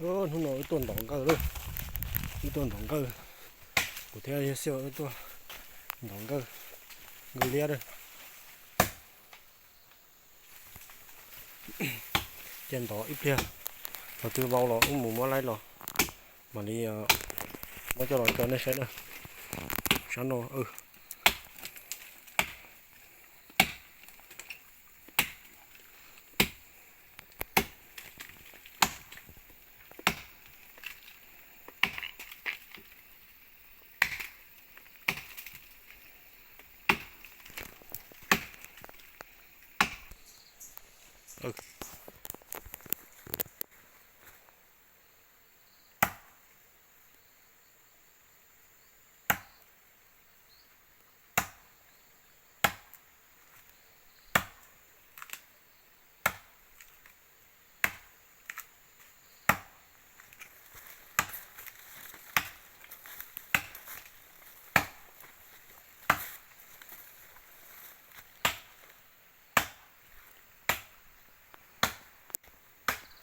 Hnub no wb tuaj ntov nkawj lawm, wb tuaj ntov nkawj, kuv thiab yawg Xiaj wb tuaj ntov nkawj, nkawj liab lawm. Ces ntov ib pliag, thaum twg vau los wb mus muab laib los, mam li muab coj los rau nej saib na. Sab no.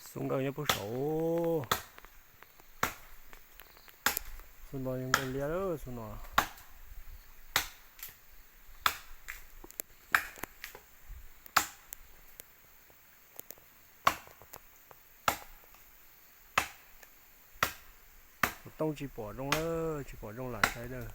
Xub nkawj nyob puag saud. Xub no yog nkawj liab lawm xub no. Kuv tooj tsis pom zoo lawm, tsis pom zoo lam saib lawm.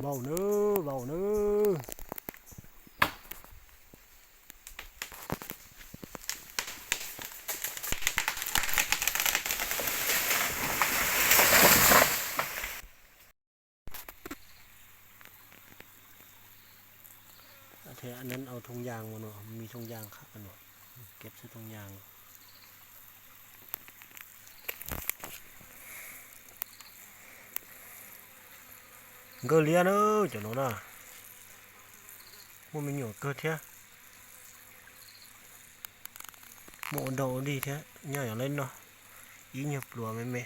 Vau nawb, vau nawb. Thế anh nên ao thùng dàng mà nó, mì thùng dàng khác mà nó. Kép xếp thùng dàng. Nkawj liab na, cov no na. Muaj me nyuam kawg thiab. Muaj ua dog ua dig thiab, nyob yog leb noj. Ib nyuag pluas me me.